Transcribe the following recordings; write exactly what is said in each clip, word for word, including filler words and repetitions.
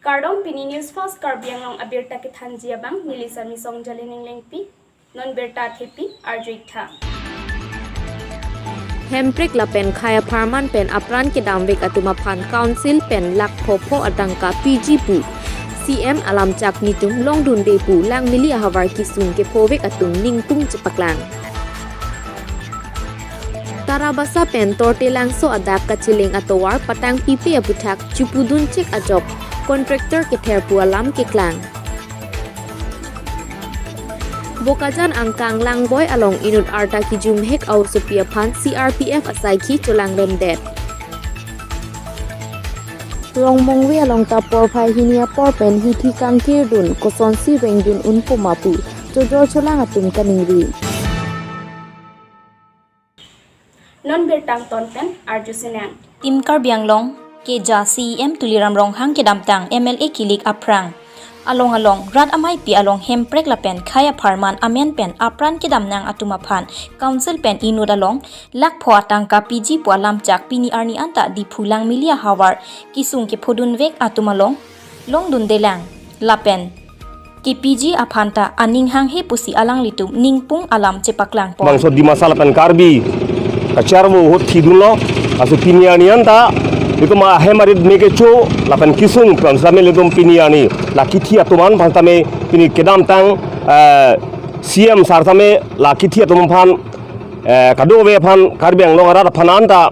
Kardom, pini News Fast Karbi Anglong abirta kethanji abang, neli Sami Songjali Ninglengpi. Non birta thepi arjuik tha. Hemprek lapen khei apharman pen apran kedamvek atum aphan Council pen lakh pho pho atangka piji pu C M alamchak netum longdunde pu Langmili ahavar kesung kephovek atum ningpung chepaklang. Tarabasa pen Tortelangso adak kacheleng atovar patangpipe aputhak chupudun chek ajok contractor kether pu alam keklang. Bokajan angkang Langboi along inut arta kijumhek a-osopi aphan C R P F asaikhi cholangremdet. Rongmongve along ta porphai hini apor pen hithi kangkirdun, kosonsi rengdun unpo ma pu chojor cholang atum kaningri. Non birta angton pen arju sinang. Team Karbi Anglong keja C E M Tuliram Ronghang kedamtang M L A kilik aphrang along along rat ameipi along hemprek lapen khei apharman amen pen apran kedamnang atum aphan Council pen inut along lakh pho atangka piji pu alamchak pini arni anta Diphu Langmili ahavar kesung kephodunvek atum along longdundelang lapen kepiji aphanta aning hanghe pusi alanglitum ningpung alam chepaklangpon. Bangso Dimasa lapen Karbi kacharvo ahut thidunlo, aso pini arni anta itum ahem arit me kecho lapen kesung pen sitame ilitum pini arni la kithi atum aphan sitame pini kedamtang, eh, C M sir sitame la kithi atum aphan, eh, kadokave aphan Karbi Anglong arat aphan anta,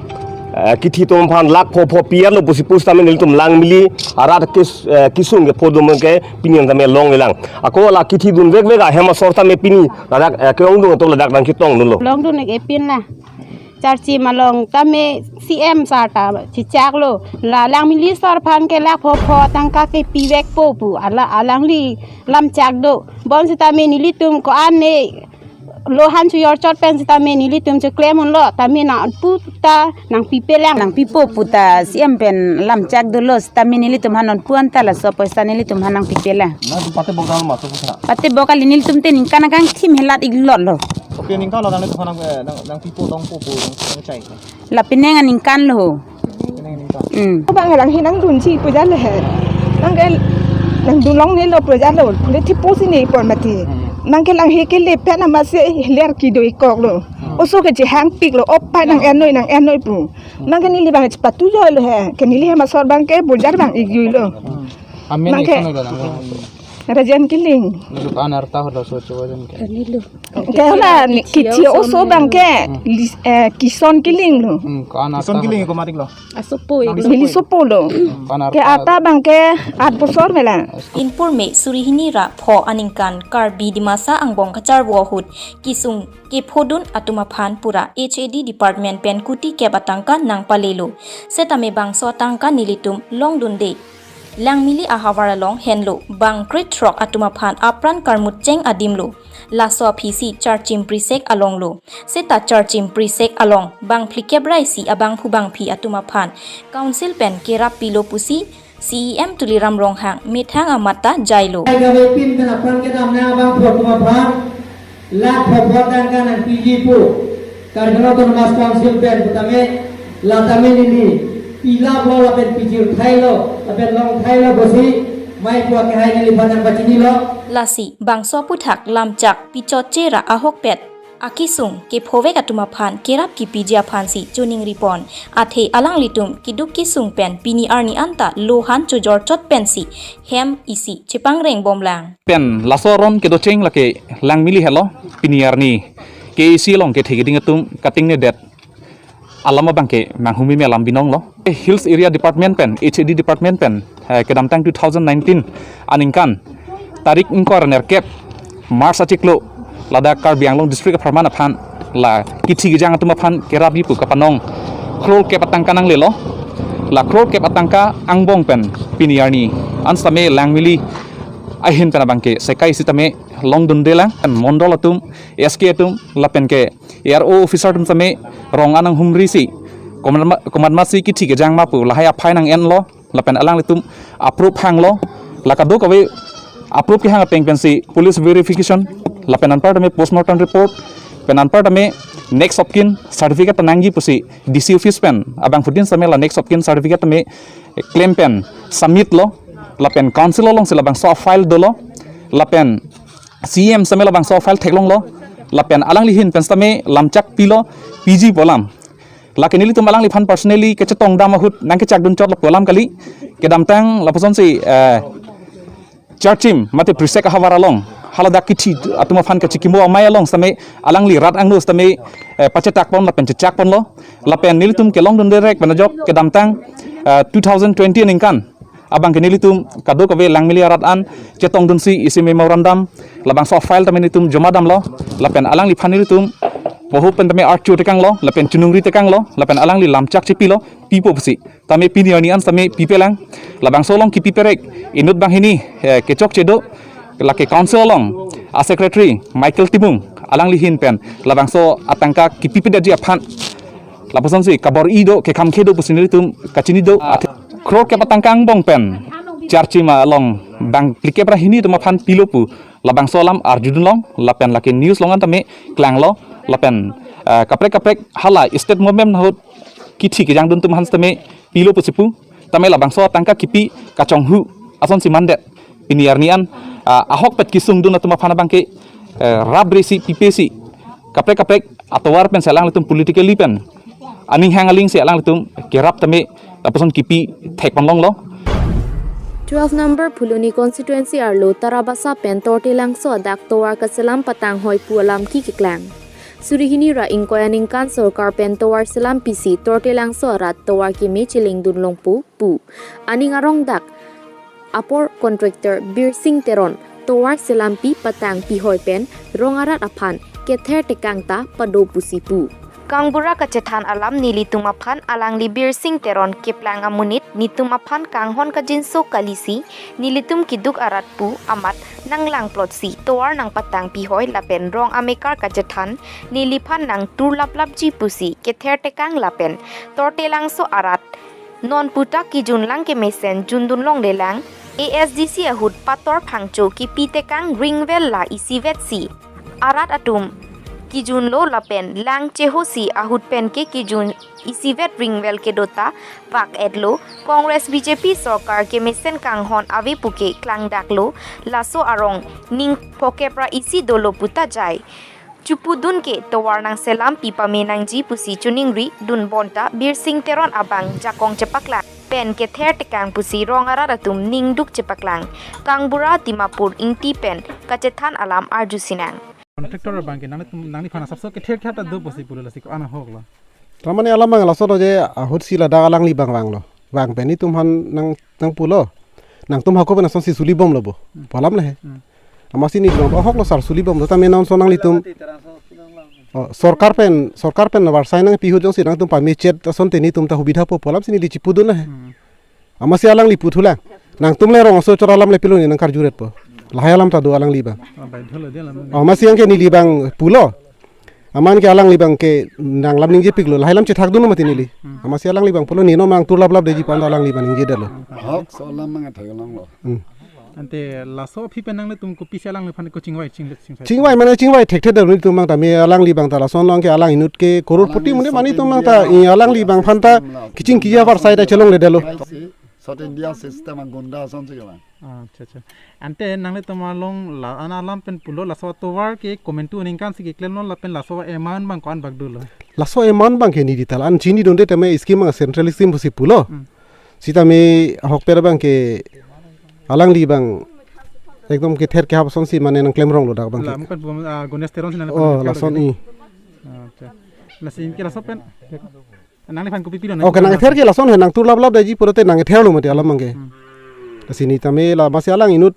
eh, kithi atum aphan lakh pho pho piarlo pusi pusitame nelitum Langmili arat kes-, eh, kesung kephodun ke pini anta me longlelang. Ako la kithi dunvekvek ahem asor sitame pini ladak, eh, ke-ongdung atum ladak nangchetongdunlo. Longdun-ik epin la. Charchim along tame C M sir ta chechaklo. La Langmili sir aphan ke lakh pho pho tangka kepivekpo pu. Ala alangli lamchak do. Bonsitame nelitum ko-an ne lohan chojor chot pen sitame nelitum cheklem unlo, tame nangpu ta nangpipelang. Nangpipo pu ta C M pen lamchak dolo, sitame nelitum aphan nonpu anta laso poisa nelitum aphan nangpipelang. Na pate bok dam ma so pusa. Pate bok kali, nelitum te ningkan angkang thim helat-ik lotlo. Oke, ningkan lo nang nelitum aphan nang, eh, nang, nangpipo tongpo pu nang, nangchai. Lapenang aningkan lo. Lapenang aningkan. Hmm. Bang lang hi nangdunji pu jale he. Nangke nangdun longnelo pu jalo. Le thipo si ne por mati. Hmm. Nangke lang hi ke le pen amatsi ler kedo-ik koklo. Hmm. Oso ke chehangpiklo. Opai nang-ennoi, nang-ennoi pu. Hmm. Nangke neli bang chepatu joilo he. Ke neli hem asor bangke bojar bang-ik joilo. Hmm. Amen nangke ikan udah nang. Rajen Killing. Nelu ko-an arta holo so chowa jen ke. Nelu. Ke hala ni kithi oso bangke, hmm, lis-, eh, Kison Killing lo. Hmm, ko-an arta Kison Killing holo. Ko matik lo. Asopo. Nang neli sopo lo. Hmm, ko-an arta. Ke arta bangke aat bosor mela. Inpur me suri hini ra pho aningkan Karbi Dimasa angbong kacharvo ahut kesung kephodun atum aphan pura H A D department pen kuti kep atangka nangpalelo. Setame bangso atangka nelitum longdunde. Langmili ahavar along henlo bang krethrok atum aphan apran karmut cheng adimlo. Laso aphisi Charchim Prisek alonglo. Seta Charchim Prisek along bang phlikep ra isi abangphu bangphi atum aphan Council pen kerap pilo pusi C E M Tuliram Ronghang methang amat ta jailo. Kave pin pen apran kedamnang abangphu atum aphan lakh pho pho tangka nangpiji pu Karbi Anglong Autonomous Council pen putame latame neli pilaplo lapen pijirthailo lapen longthailo pusi mei pu akehai neliphan nangpachinilo. Lasi bangso aputhak lamchak pichotche ra ahokpet akesung kephovek atum aphan kerap kepiji aphansi choningripon. Athe alanglitum keduk kesung pen pini arni anta lohan chojor chot pensi hem isi chepangrengbomlang. Pen laso aron kedocheng lake Langmili helo, pini arni K A C along kethe keding atum katingnedet alam abangke manghumeme alam binonglo. Hills Area Department pen, H A D Department pen, eh, kedamtang two thousand nineteen aningkan tarik ingkoi ra nerkep March achiklo ladak Karbi Anglong District apharman aphan la kithi kejang atum aphan kerapji pu kapanong crore kep atangka nanglelo. La crore kep atangka angbong pen pini arni an sitame Langmili ahin pen abangke sekai sitame longdundelang, mondol atum, S K atum, lapen ke A R O officer atum sitame rong anang humrisi komat ma-, komat masi kithi kejang ma pu lahai aphai nang-enlo, lapen alanglitum a-proof hanglo, la kadokave a-proof kehang ateng pensi police verification, lapen anparta me postmortem report, Pen anparta me next of kin certificate ta nangji pusi D C office pen abangphutin sitame la next of kin certificate tame claim pen submit lo, lapen council alongsi labangso file dolo, lapen C E M sitame labangso file theklonglo, lapen alangli ahin pen sitame lamchak pilo, piji pu alam. Lake nelitum alangliphan personally kachetongdam ahut nangkechakdun chotlo pu alam kali, kedamtang lapusonsi, eh, Charchim mate Prisek ahavar along haladak kithi atum aphan kachikimo amei along sitame alangli rat angno sitame, eh, pachetakpon lapen chechakponlo, lapen nelitum kelongdun derek pen ajok kedamtang, eh, two thousand twenty aningkan abangke nelitum kadokave Langmili arat an chetongdunsi isi memorandum labangso file tame nelitum joma damlo, lapen alangliphan nelitum poho pen tame archo tekanglo, lapen chunungri tekanglo, lapen alangli lamchak chepilo, pipo pusi. Tame pini arni an sitame pipelang. Labangso along kipi perek inut banghini, eh, kechokche do, lake council along a secretary Michael Timung alangli ahin pen labangso atangka kipi pedetji aphan lapusonsi kabor-i do, kekhamkhe do pusi nelitum kachini do. Athe crore kep atangka angbong pen Charchim along bang phlikep ra hini atum aphan pilo pu labangso alam arjudunlong, lapen lake news along an tame klanglo, lapen, eh, kaprek kaprek hala state government ahut kithi kejangdun atum aphan sitame pilo pusi pu, tame labangso atangka kipi kachonghu asonsi mandet. Pini arni an, ah, ahokpet kesungdun atum aphan abangke, eh, rapresi pipesi kaprek kaprek atovar pensi alanglitum politically pen aning hang alingsi alanglitum kerap tame lapuson kipi thekponlonglo. Twelve number Phuloni constituency arlo Tarabasa pen Tortelangso adak tovar kaselam patanghoi pu alam ke keklang. Suri hini ra ingkoi aningkan sorkar pen tovar selam pisi Tortelangso arat tovar keme chelengdunlongpo pu aning arong dak apor contractor Birsing Teron tovar selampi patang pihoi pen rong arat aphan kether tekang ta pado pusi pu. Kangbura kachethan alam nelitum aphan alangli Birsing Teron keplang amonit netum aphan kanghon kajinso kalisi nelitum keduk arat pu amat nanglangplotsi tovar nangpatang pihoi lapen rong amekar kachethan neliphan nangtur laplapji pusi kether tekang lapen Tortelangso arat non puta kejunlang kemesen jundunlonglelang. A S D C ahut pator phangcho kipi tekang ring well la isivetsi arat atum kejunlo lapen lang chehosi ahut penke kejun isivet ring well kedo ta vak-etlo. Congress B J P sorkar kemesen kanghon ave puke klangdaklo, laso arong ning phokep ra isi dolo puta jai. Chupudun ke tovar nangselampi pame nangji pusi chuningri dun bonta Birsing Teron abang jakong chepaklang pen kether tekang pusi rong arat atum ningduk chepaklang. Kangbura Dimapur Ingti pen kachethan alam arjusinang. Contractor abangke nangli, nangliphan asapso kether kehap ta do pusi pulo lasi ko-an ahoklo. Tramane alam abang laso do je ahutsi ladak alangli abang vanglo. Vang pen netum aphan nang, nangpulo. Nangtum hako pen asonsi sulibomlo bo. Hmm. Pu alam le he. Hmm. Amatsi neli abang ahoklo sar sulibomlo tame non ason nanglitum. Oh, sorkar pen, sorkar pen varsai nangpi ahut jongsi nangtum pamechet asonte netum ta hubidha po pu alamsi neli chipudun le he. Hmm. Amatsi alangli puthulang. Nangtum le rong aso chora alam le piloni nangkarjuretpo. Lahai alam ta do alangli abang. Ah, baidholo dia alam. Oh, amatsi anke neli abang pulo. Amatke alangli abangke nanglam ningjepiklo. Lahai alam chethakdunlo mati neli. Hmm. Amatsi alangli abang pulo nino mang tur laplapdetji pu anta alangli abang ningjedetlo. Ahokso alam mang theklonglo. Hmm. Ante laso aphi pen nanglitum kopisi alangliphan ko chingvai ching ching. Chingvai mane chingvai thekthe dolo netum abang tame alangli abang ta lason along ke alang inut ke crorepati alang mune mane netum abang ta, i alangli abang aphan ta keching kiji avarsai ta chelongledetlo. South India system agunda asonsi kelang. Ah, acha, acha. Ante nanglitum along la, an alam pen pulo laso atovar ke komantu aningkansi keklemlo lapen laso amount abang ko-an bak dolo. Laso amount abangke neli ta la-an chinidunde tame scheme abang central scheme pusi pulo. Hmm. Sitame ahokpet abangke alangli abang ekdom kether kehap asonsi mane nangklemronglo dak abangke. La, mungkin bom, ah, Ganesh Teron si nang. Oh, lason i. Ah, acha. Lasi anke laso pen nangliphan kopi pilo na? Oh, kenang kether ke lason he nangtur laplapdetji pulote nang ketherlo mati alam abangke. Hmm. Lasi neli tame la amatsi alang inut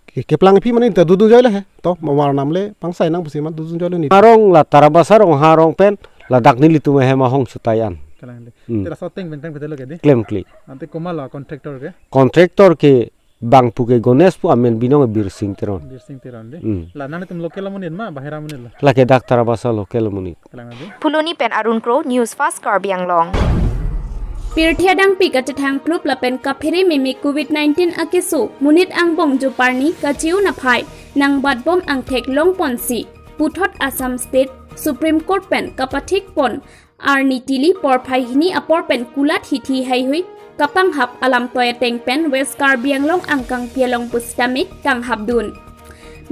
ke, keplang aphi mane ta dudun joilo he. To, mawar namle pangsai nang pusi amat dudun joilo neli. Arong la Tarabasa arong ha arong pen ladak nelitum ahem ahong chutai an. Kalang de. Hmm. Te laso ateng benteng petelo ke de? Klemkle. Ante komatlo contractor ke? Contractor ke bang pu ke Ganesh pu amen binong Birsing Teron. Birsing Teron de. Hmm. La nanglitum local amonit ma bahira amonit lo? Lake dak Tarabasa local amonit. Kalang de. Phuloni pen Arun Kro, News Fast Karbi Anglong. Pirthe adangpi kachethang plup lapen kaphere meme covid nineteen akeso monit angbong joparni kachiu naphai nangbatbom angthek longponsi puthot Assam State Supreme Court pen kapathik pon arni tili porphai hini apor pen kulat hithi haihui kapanghap alamtoi ateng pen West Karbi Anglong angkang pialong pusitame kanghapdun.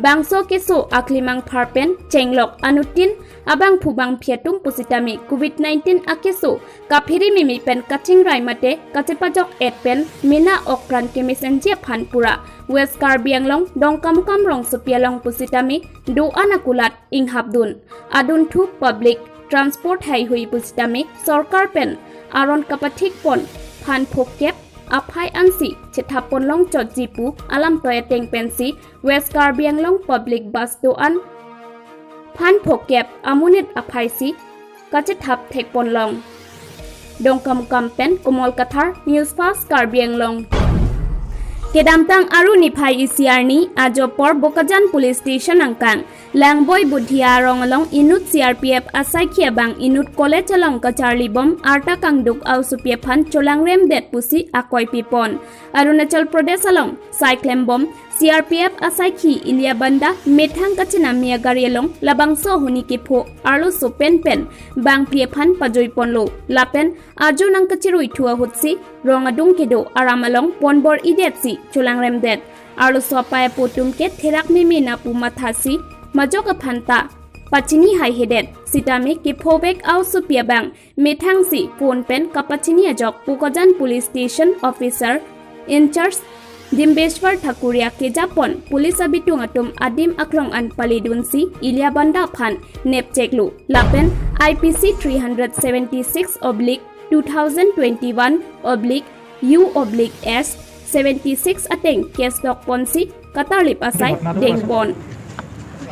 Bangso keso aklimang phar pen chenglok anutin abangphu bangphi atum pusitame covid nineteen akeso kaphere meme pen kachingrai mate kachepajok et pen mena okpran kemesenji aphan pura West Karbi Anglong Dongkamukam rongsopi along pusitame do-an akulat inghapdun. Adunthu public transport haihui pusitame sorkar pen aron kapathik pon phan phokep aphai ansi chethap ponlong chotji pu alamtoi ateng pensi West Karbi Anglong public bus do-an phan phokep amonit aphai si kachethap thek ponlong. Dongkamukam pen Komal Kathar, News Fast Karbi Anglong. Kedamtang Aru niphai isi arni ajo apor Bokajan Police Station angkang Langboi Budhia arong along inut C R P F asaikhi abang inut college along kacharli bom arta kangduk aosopi aphan cholangrem det pusi akoi pipon. Arunachal Pradesh along saiklem bom C R P F asaikhi Ilia Banda methang kachinam mia gari along labangso ahuni kepho arloso pen pen bangphli aphan pajoi ponlo lapen ajo nangkachirui thu ahutsi rong adung kedo aram along ponbor-i detsi cholangrem det. Arloso apei apo atum ke therak meme na pu mathasi majok aphan ta pachini haihedet sitame kephovek aosopi abang methangsi phone pen kapachini ajok Bokajan Police Station Officer in charge Dimbeshwar Thakuria kejapon police abitung atum adim aklong an palidunsi Ilia Banda aphan nepcheklo lapen I P C three hundred seventy six oblique two thousand twenty one oblique U oblique S seventy six ateng case dokponsi katarlip asai dengpon.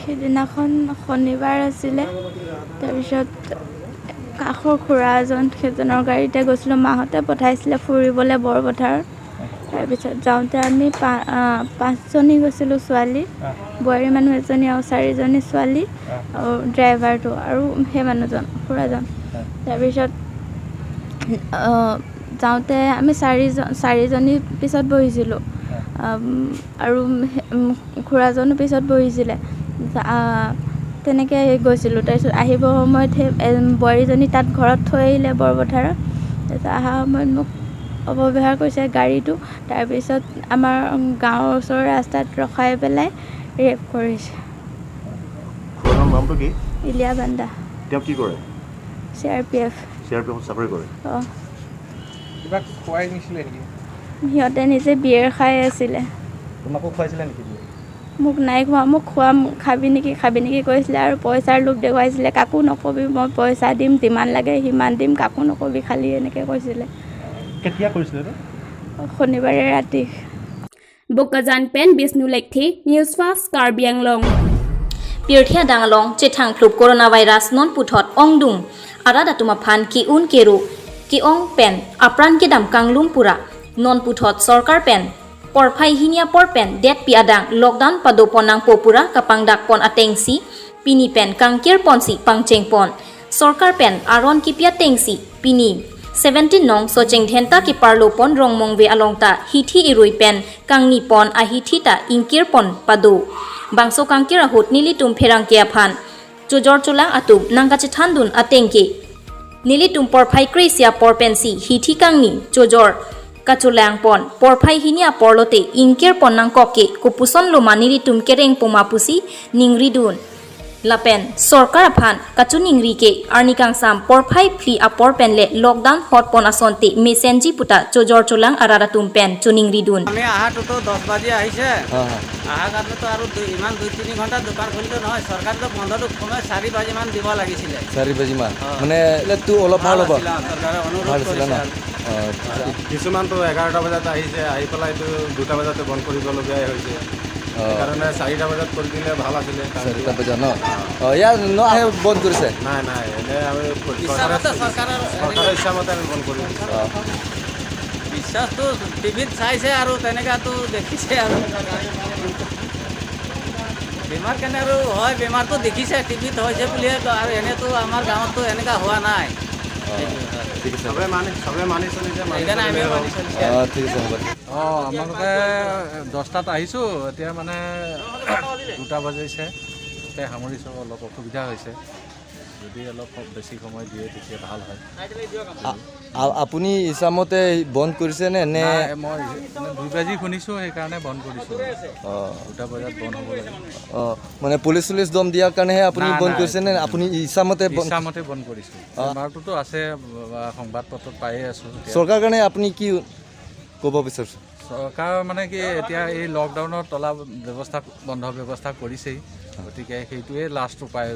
সেইদিনাখন শনিবাৰ আছিলে। তাৰপিছত কাষৰ খুৰা এজন, সেইজনৰ গাড়ীতে গৈছিলোঁ। মাহঁতে পঠাইছিলে ফুৰিবলৈ বৰপথাৰ। তাৰপিছত যাওঁতে আমি পা-, আ, পাঁচজনী গৈছিলোঁ ছোৱালী, বোৱাৰী মানুহ এজনী আৰু চাৰিজনী ছোৱালী, আৰু ড্ৰাইভাৰটো আৰু সেই মানুহজন, খুৰাজন। তাৰপিছত, আ, যাওঁতে আমি চাৰিজন, চাৰিজনী পিছত বহিছিলোঁ। আম, আৰু সেই, উম, খুৰাজনো পিছত বহিছিলে। আ, তেনেকে গৈছিলোঁ। তাৰপিছত আহিবৰ সময়ত সেই, এম, বোৱাৰীজনী তাত ঘৰত থৈ আহিলে বৰপথাৰত। তাৰপিছত অহা সময়ত মোক অপব্যৱহাৰ কৰিছে গাড়ীটো। তাৰপিছত আমাৰ গাঁৱৰ ওচৰৰ ৰাস্তাত ৰখাই পেলাই ৰেপ কৰিছে। খুৰাজনৰ নামটো কি? ইলিয়া বান্দা। তেওঁ কি কৰে? চি আৰ পি এফ। চি আৰ পি এফত চাকৰি কৰে? অ। কিবা খুৱাই নিছিলে নেকি? সিহঁতে নিজে বিয়েৰ খাই আছিলে। তোমাকো খুৱাইছিলে নেকি বিয়েৰ? মোক নাই খোৱা, মোক খোৱা, খাবি নেকি, খাবি নেকি কৈছিলে আৰু পইচাৰ লোভ দেখুৱাইছিলে। কাকো নকবি, মই পইচা দিম, যিমান লাগে সিমান দিম, কাকো নকবি খালি, এনেকে কৈছিলে। কেতিয়া কৰিছিলে এইটো? শনিবাৰে ৰাতি। Bokajan pen Bishnu Lekthe, News Fast Karbi Anglong. Pirthe adang along chethangphlup coronavirus non puthot ongdung arat atum aphan ki-un keru ki-ong pen apran kedam kanglum pura non puthot sorkar pen porphai hini apor pen detpi adang lockdown padopon nangpo pura kapangdakpon atengsi pini pen kangkirponsi pangchengpon. Sorkar pen aron kipi atengsi pini seventeen nong Socheng Dhenta keparlopon Rongmongve along ta hithi irui pen kangnipon ahithi ta ingkirpon pado. Bangso kangkir ahut nelitum pherangke aphan chojor cholang atum nangkachethandun atengke nelitum porphai kre-isi apor pensi hithi kangni chojor kacholangpon, porphai hini apor lote ingkirpon nangkok ke kopuson loma nelitum kereng poma pusi ningridun. Lapen sorkar aphan kachiningri ke arni kangsam porphai phli apor pen le lockdown hotpon asonte mesenji puta chojor cholang arat atum pen chiningridun. আমি আহাটোতো দহ বাজি আহিছে। হা, হা। অহাৰ কাৰণেতো আৰু দুই, ইমান দুই তিনি ঘণ্টা দোকান খুলিতো নহয়, চৰকাৰেতো বন্ধটো কমেও চাৰি বাজিমান দিব লাগিছিলে। চাৰি বাজিমান? অ। মানে, এইটো অলপ ভাল ভাল হ'ব। আছিলে, অ, চৰকাৰে অনুৰোধ ভাল আছিলে কৰিছে ন? আৰু। অ, আচ্ছা। কিছুমানতো এঘাৰটা বজাত আহিছে, আহি পেলাইতো দুটা বজাতে বন্ধ কৰিবলগীয়া হৈছে। অ। সেইকাৰণে চাৰিটা বজাত কৰি দিলে ভাল আছিলে। চাৰিটা বজাত ন? অ, ইয়াৰ ন আহে বন্ধ কৰিছে? নাই, নাই, এনে আমি বিশ্বাস চৰকাৰে, আছে চৰকাৰৰ চৰকাৰৰ ইচ্ছা মতে আমি বন্ধ কৰি দিছোঁ। অ। বিশ্বাসটো টিভিত চাইছে আৰু তেনেকাতো দেখিছে আৰু। বেমাৰ কেনে আৰু হয়, বেমাৰটো দেখিছে, টিভিত হৈছে বুলিহে কয়, আৰু এনেতো আমাৰ গাঁৱততো এনেকা হোৱা নাই। অ, ঠিক আছে। চবে মানি, চবে মানি চলিছে, মানি সেইকাৰণে চলিলে আমিও হ'ল। মানি চলিছে। অ, ঠিক আছে, হ'ব। অ, আপোনালোকে দহটাত আহিছোঁ, এতিয়া মানে দুটা বাজিছে, তাতে সামৰিছোঁ, অলপ অসুবিধা হৈছে। যদি অলপ সম- বেছি সময় দিয়ে তেতিয়া ভাল হয়। আ- আ- আপুনি ইচ্ছামতে বন্ধ কৰিছে নে নে? নাই, মই মানে দুই বাজি শুনিছোঁ, সেইকাৰণে বন্ধ কৰিছোঁ। অ'। দুটা বজাত বন্ধ হ'ব লাগে। অ', মানে পুলিচ চুলিচ দম দিয়াৰ কাৰণেহে আপুনি নাই, বন্ধ নাই, কৰিছে নে নাই। আপুনি ইচ্ছামতে বন্ধ? ইচ্ছামতে বন্ধ কৰিছোঁ। অ'। বেমাৰটোতো আছে, আ, সংবাদপত্ৰত পায়ে আছোঁ এতিয়া। চৰকাৰৰ কাৰণে আপুনি কি ক'ব বিচাৰিছে? চৰকাৰ মানে কি, এতিয়া এই লকডাউনত তলা ব্যৱস্থা, বন্ধ ব্যৱস্থা কৰিছেই, গতিকে সেইটোৱে লাষ্ট উপায়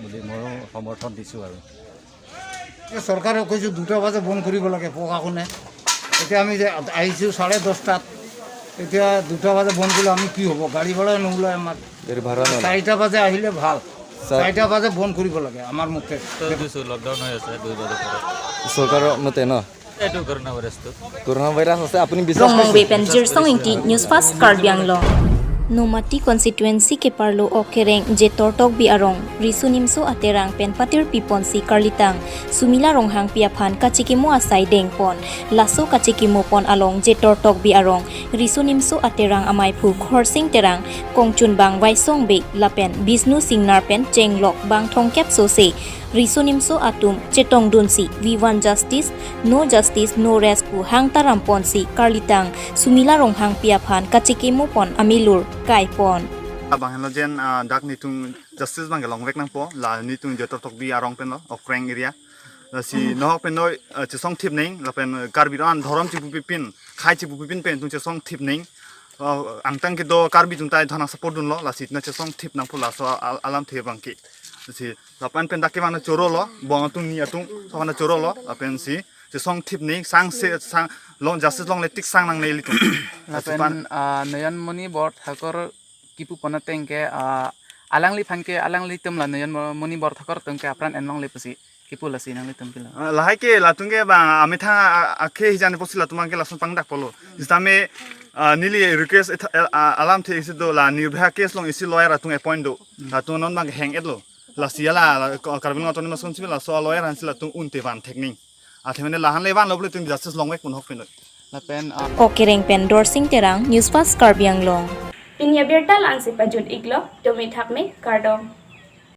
বুলি ময়ো সমৰ্থন দিছোঁ আৰু। এই চৰকাৰে কৈছে দুটা বজাত বন্ধ কৰিব লাগে প্ৰশাসনে। এতিয়া আমি যে আহিছোঁ চাৰে দহটাত, এতিয়া দুটা বজাত বন্ধ কৰিলে আমি কি হ'ব? গাড়ী ভাড়া নোলায় আমাৰ। গাড়ী ভাড়া নোলায়। চাৰিটা বজাত আহিলে ভাল। চা- চাৰিটা বজাত বন্ধ কৰিব লাগে আমাৰ মতে। তো দিছোঁ, লকডাউন হৈ আছে দুই বজাৰ পৰা। চৰকাৰৰ মতে ন? এইটো কৰোণা ভাইৰাছটো। Coronavirus আছে, আপুনি বিশ্বাস Rongmongve কৰিছে? Pen Jirsong Ingti, News Fast Karbi Anglong. Nomati constituency keparlo Okereng Jetor Tokbi arong Riso Nimso Aterang pen patir piponsi karlitang Sumila Ronghangpi aphan kachekimo asai dengpon. Laso kachekimo pon along Jetor Tokbi arong Riso Nimso Aterang amaiphu Khorsing Terang, Kongchunbang Waisong Bey lapen Bisnu Singnar pen chenglok bang thomkep sose Riso Nimso atum chetongdunsi We Want Justice, No Justice, No Rest pu hangtaram ponsi karlitang Sumila Ronghangpi aphan kachekimo pon amilur kaipon. Abang henlo jen, ah, dak netum justice abang ke longvek nangpo, la netum Jetor Tokbi arong penlo, Okreng area. Lasi nohok pen noi, ah, chesong thip neng, lapen, ah, Karbi ran dhorom chepupipin, khai chepupipin pen tum chesong thip neng. Ah, angtang kedo Karbi atum ta thanang support dunlo, lasi na chesong thip nangpo laso al-, alamthe abang ke. Lasi lapen pen dak kevang na chorolo, bong atum ni atum, so na chorolo, lapen si chesong thip neng, sangse, sang, long, justice longle tik sang nangne ilitum. Lapen, Lapen, ah, Nayan Moni Borthakur kipu pon ateng ke, ah, alangliphan ke, alanglitum la Nayan Mo-, Moni Borthakur atum ke apran en longle pusi kipu, lasi nanglitum pilo? Ah, lahai ke latum ke ba amethang a-, a-, akhei hijan pusi latum abang ke lason pangdakpolo. Sitame, ah, neli request etha-, el-, ah, alamthe isi do, la Nirbhaya case along isi lawyer atum appoint do. Latum non abang hang-etlo. Lasi la, la, Karbi Anglong Autonomous Council laso lawyer aphansi latum un-e van thek neng. Athe mane lahan le vanlo pule tum justice longvek pon hok pen noi. Lapen, ah, Okereng pen Dorsing Terang, News Fast Karbi Anglong. Pini abirta la-ansi pajut-iklo, dome thakme, kardom.